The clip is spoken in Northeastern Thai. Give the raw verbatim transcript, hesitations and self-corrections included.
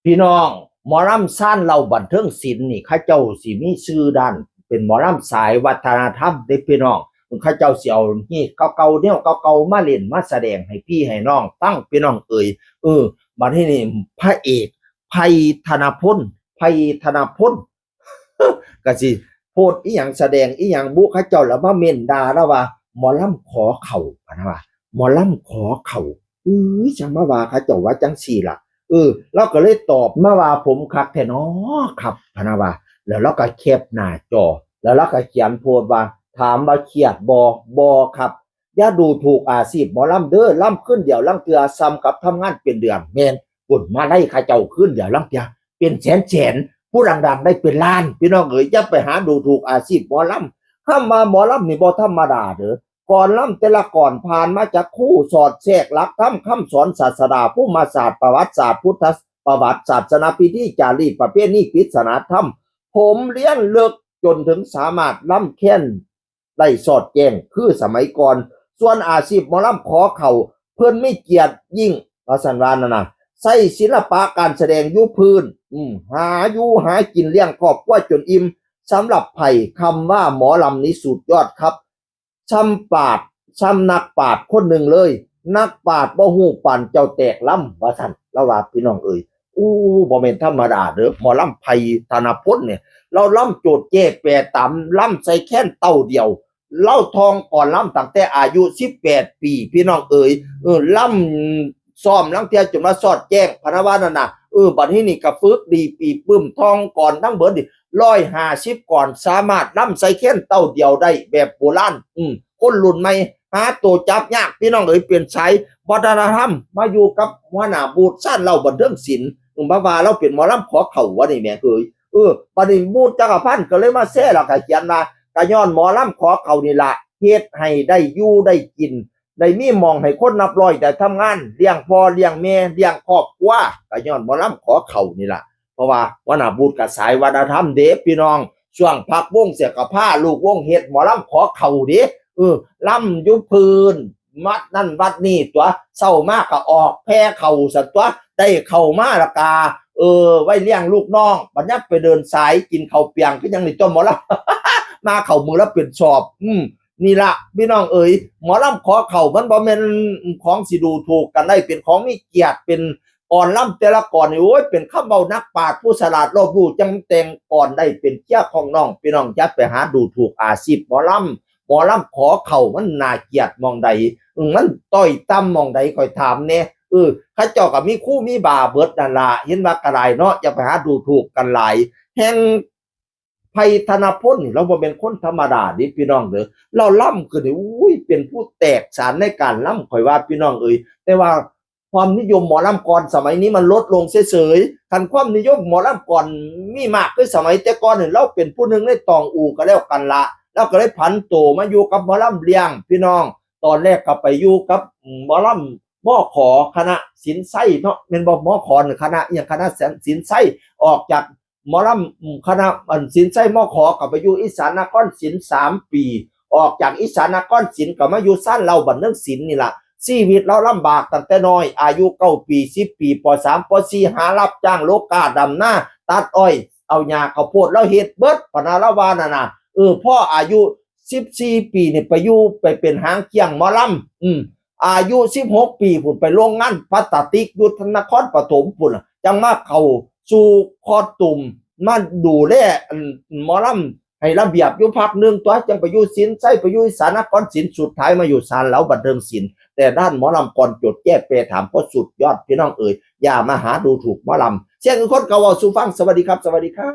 พี่น้อง หมอลำซานเหล้าบันเทิงศิลป์นี่ เขาเจ้าสิมีชื่อด้าน เป็นหมอลำสายวัฒนธรรมเด้พี่น้อง เขาเจ้าสิเอาฮีตเก่าๆ แนวเก่าๆ มาเล่นมาแสดงให้พี่ให้น้องฟัง พี่น้องเอ๋ย เออ บัดนี้นี่ พระเอก ไพธนพล ไพธนพล ก็สิโพสต์อีหยังแสดงอีหยังบุ เขาเจ้าแล้วมาเม้นด่าแล้วว่า หมอลำขอเข้า พะนะว่า หมอลำขอเข้า อื้อ จั่งมาว่าเขาเจ้าว่าจั่งซี้ล่ะ เออ เราก็เลยตอบมาว่า ผมคักแท้น้อครับ พะนะว่า แล้วเราก็แคปหน้าจอ แล้วเราก็เขียนโพสต์ว่า ถามว่าเครียดบ่ บ่ครับ อย่าดูถูกอาชีพหมอลำเด้อ ลำคืนเดียวลางเทื่อส่ำกับทำงานเป็นเดือน แม่น บุญมาลัยเขาเจ้าคืนเดียวลางเทื่อเป็นแสนๆ ผู้ดังๆ ได้เป็นล้าน พี่น้องเอ๋ย อย่าไปหาดูถูกอาชีพหมอลำ คำว่าหมอลำนี่บ่ธรรมดาเด้อ ก่อนลำแต่ละก่อนผ่านมาจากครูสอดแทรกหลักธรรมคำสอนศาสดา ภูมิศาสตร์ ประวัติศาสตร์ พุทธประวัติ ศาสนาพิธี จารีตประเพณี ปริศนาธรรม ผมเรียนลึกจนถึงสามารถลำแคนได้สอดแจ้งคือสมัยก่อน ส่วนอาชีพหมอลำขอเข้า เพิ่นมีเกียรติยิ่ง ว่าซั่นว่านั่นน่ะ ใช้ศิลปะการแสดงอยู่พื้น อืม หาอยู่หากินเลี้ยงครอบครัวจนอิ่ม สำหรับไผคำว่าหมอลำนี้สุดยอดครับ ซ้ำปราชญ์ ซ้ำนักปราชญ์คนหนึ่งเลย นักปราชญ์บ่ฮู้ปานเจ้าแตกลำ ว่าซั่น ลาวว่า พี่น้องเอ๋ย อู้ บ่แม่นธรรมดาเด้อ หมอลำไพธนพลเนี่ย ลาวลำโจดแจ้แปรตาม ลำใส่แคนเต้าเดียว ลาวท่องกลอนลำตั้งแต่อายุสิบแปดปี พี่น้องเอ๋ย เออ ลำซ้อมลางเทื่อจนว่าสอดแจ้ง พะนะว่านั่นน่ะ เออ บัดนี้นี่ก็ฝึกดีปีปึ้ม ท่องกลอนทั้งเบิดนี่ ร้อยห้าสิบกลอน สามารถลำใส่แคนเต้าเดียวได้แบบโบราณ อืม คนรุ่นใหม่ หาตัวจับยาก พี่น้องเอ๋ย เป็นสายวัฒนธรรม มาอยู่กับหัวหน้าบูธซานเหล้าบันเทิงศิลป์ อืม มาว่าลาวเป็นหมอลำขอเข้า ว่านี่แหมเอ๋ย เออ บัดนี้บูธจักรพันธ์ก็เลยมาแชร์ แล้วก็เขียนว่า ก็ย้อนหมอลำขอเข้านี่ล่ะ เฮ็ดให้ได้อยู่ได้กิน ได้มีหม่องให้คนนับร้อยได้ทำงาน เลี้ยงพ่อเลี้ยงแม่ เลี้ยงครอบครัว ก็ย้อนหมอลำขอเข้านี่ล่ะ เพราะว่าหัวหน้าบูธก็สายวัฒนธรรมเด้พี่น้อง ช่วงพักวงเสียก็พาลูกวงเฮ็ดหมอลำขอเข้าเด้ เออ ลำอยู่พื้น วัดนั่นวัดนี่ตั๊ว เช้ามาก็ออกแผ่เข้าซั่นตั๊ว ได้เข้ามาแล้วก็ เออ ไว้เลี้ยงลูกน้อง บัดยามไปเดินสายกินข้าวเปียงคือหยังนี่ตั๊วหมอลำ มาเข้ามื้อละเป็นสอบ อืม นี่ล่ะ พี่น้องเอ๋ย หมอลำขอเข้ามันบ่แม่นของสิดูถูกกันได้ เป็นของมีเกียรติ เป็นกลอนลำแต่ละกลอนนี่ โอ้ย เป็นคำเว้านักปราชญ์ผู้ฉลาดรอบรู้ จั่งแต่งกลอนได้เป็นเคียงของน้อง พี่น้องอย่าไปหาดูถูกอาชีพหมอลำ หมอลำขอเข้ามันน่าเกลียดหม่องใด อืม มันต้อยต่ำหม่องใด ข้อยถามแหน่ เออ เขาเจ้าก็มีครูมีบาเบิดนั่นล่ะ เห็นว่าก็ได้เนาะ อย่าไปหาดูถูกกันหลาย แฮ่ง ไพธนพลนี่ ลาวบ่แม่นคนธรรมดาเด้พี่น้องเด้อ ลาวลำขึ้นนี่ อุ้ย เป็นผู้แตกฉานในการลำ ข้อยว่าพี่น้องเอ๋ย แต่ว่าความนิยมหมอลำก่อนสมัยนี้มันลดลงเฉยๆ คันความนิยมหมอลำก่อนมีมากคือสมัยแต่ก่อนนี่ ลาวเป็นผู้หนึ่งในตองอูก็แล้วกันละ ลาวก็เลยผันตัวมาอยู่กับหมอลำเลี้ยงพี่น้อง ตอนแรกก็ไปอยู่กับหมอลำ มข คณะศิลป์ไส้เนาะ แม่นบ่ มข หรือคณะอิหยัง คณะศิลป์ไส้ ออกจากหมอลำ อืม คณะ อัน ศิลป์ไส้ มข ก็ไปอยู่อีสานนครศิลป์สามปี ออกจากอีสานนครศิลป์ก็มาอยู่ซานเหล้าบันเทิงศิลป์นี่ล่ะ ชีวิตลาวลำบากตั้งแต่น้อย อายุเก้าปี สิบปี ป.สาม ป.สี่ หารับจ้างโลกาดำนา ตัดอ้อย เอาหญ้าข้าวโพด ลาวเฮ็ดเบิด พะนะ ลาวว่านั่นน่ะ เออ พออายุสิบสี่ปีนี่ไปอยู่ ไปเป็นหางเคียงหมอลำ อืม อายุสิบหกปีพุ้นไปโรงงานพลาสติกอยู่นครปฐมพุ้นล่ะ จั่งมาเข้าสู่คอสตูม มาดูแลอันหมอลำให้ระเบียบอยู่พักหนึ่งตั๊ว จั่งไปอยู่ศิลป์ไส้ ไปอยู่อีสานนครศิลป์ สุดท้ายมาอยู่ซานเหล้าบันเทิงศิลป์ แต่ด้านหมอลำก่อนโจดแจ้แปรถามก็สุดยอดพี่น้องเอ๋ย อย่ามาหาดูถูกหมอลำ เสียงคนเก่าเว้าสู่ฟัง สวัสดีครับ สวัสดีครับ